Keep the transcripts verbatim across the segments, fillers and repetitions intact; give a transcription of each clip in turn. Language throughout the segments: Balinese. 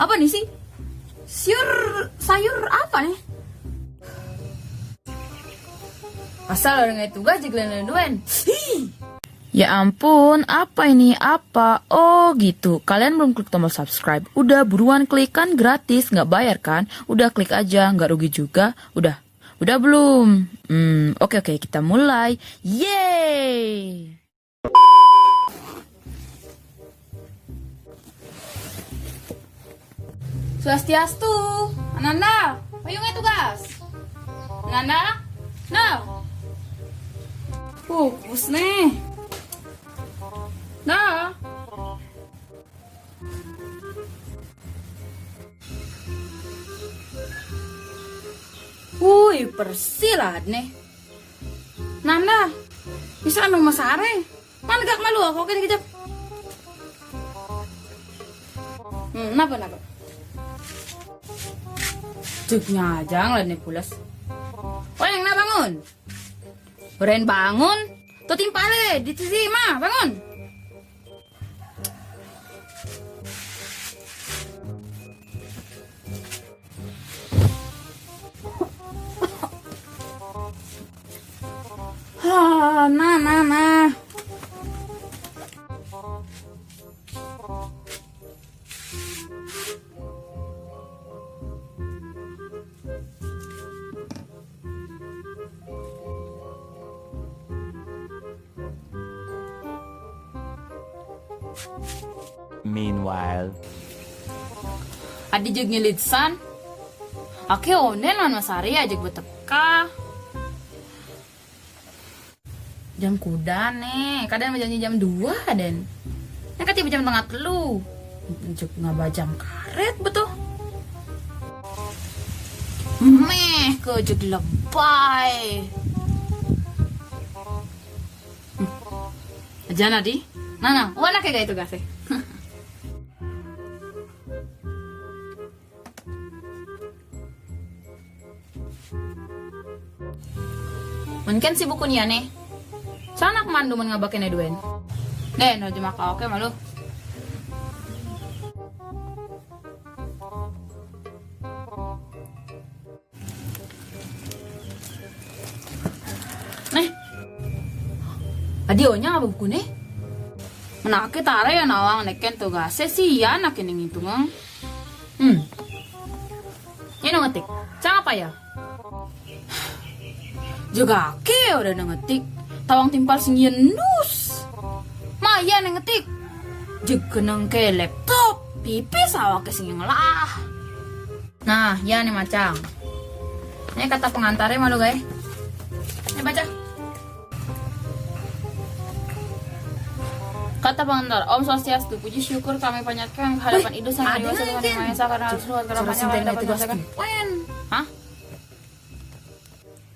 Apa nih sih? Siur, sayur apa nih? Asal orang itu gak jeglen duen. Ya ampun, apa ini? Apa? Oh gitu, kalian belum klik tombol subscribe. Udah buruan klik, kan gratis, nggak bayar kan? Udah klik aja, nggak rugi juga. Udah, udah belum? Hmm, oke oke, kita mulai. Yeay! Swastiastu, Ananda, ayo nggak tugas? Ananda, no. Fokus nih. Nah. Wih, persilat nih. Nanda, bisa anu masare. Mana gak malu aku, oke, dikejap. Hmm, napa, napa? Cuknya aja ngeliat nih pulas. Wayang, nah, bangun. Ren, bangun. Tuh timpale, di sisi mah, bangun. Ha, nah, nah, nah. Meanwhile. Adi jeg ngilitsan. Ake onden lan masari ajeg beteka. Jam kuda nih, kadang berjanji jam dua den. Nek kati jam tengah telu. Jek ngaba jam karet betul. Meh, ke jek lebay. Hmm. Aja nadi. Nah, nah, wana kayak itu gak sih? Mungkin si buku nia nih. Sanak mandu men ngabakene duen. Deh, no jema ka oke malu. Nih. Adi onya ngaba buku nih? Menake tare ya nawang neken tugase si ya nake ning hitungang. Hmm. Ini ngetik. Cang apa ya? Juga ke udah ngetik. Tawang timpal sing yenus. Maya neng ngetik. Jeg keneng ke laptop. Pipis awake sing ngelah. Nah, ya nih macang. Ini kata pengantarnya malu, guys. Ini baca. Kata pengantar, Om Swastiastu, puji syukur kami panjatkan ke hadapan Idus Sang Hyang Dewasa Tuhan Yang Maha Esa karena atas nuhun karunia-Nya kami dapat menyelesaikan. Hah?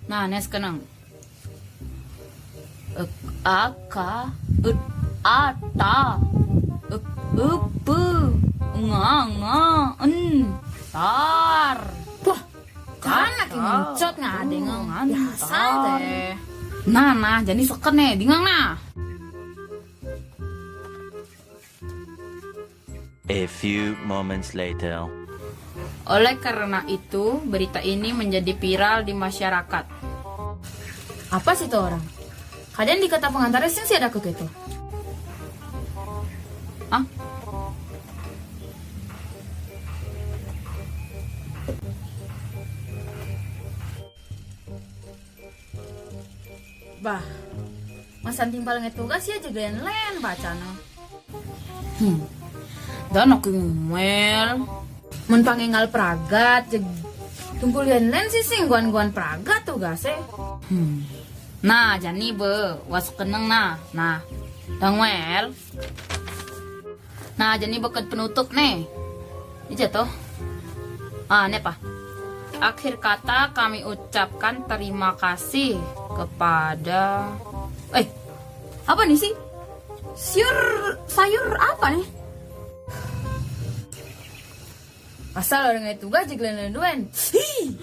Nah, nes kenang. Ek, aka, et, ata, ek, epe, nga, nga, en, tar. Wah, kan lagi ngencot nggak ada yang biasa deh. Nah, nah, jadi seken nih, dengang nah. A few moments later. Oleh karena itu, berita ini menjadi viral di masyarakat. Apa sih tuh orang? Kadang di kata pengantarnya sing sih ada ke gitu. Ah? Bah, masan timpal ngetugas ya jegen len bacana. Hmm. Dan aku ngumel. Mun pangengal pragat jeg tungkul yen len sih sing guan-guan pragat tugasnya. Hmm. Nah, jani be, was keneng nah. Nah, dangwel. Nah, jadi beket penutup nih. Ini jatuh. Ah, ini apa? Akhir kata kami ucapkan terima kasih kepada, eh, apa nih sih? Siur, sayur apa nih? Asal orang itu gak jeglen duen. Hi.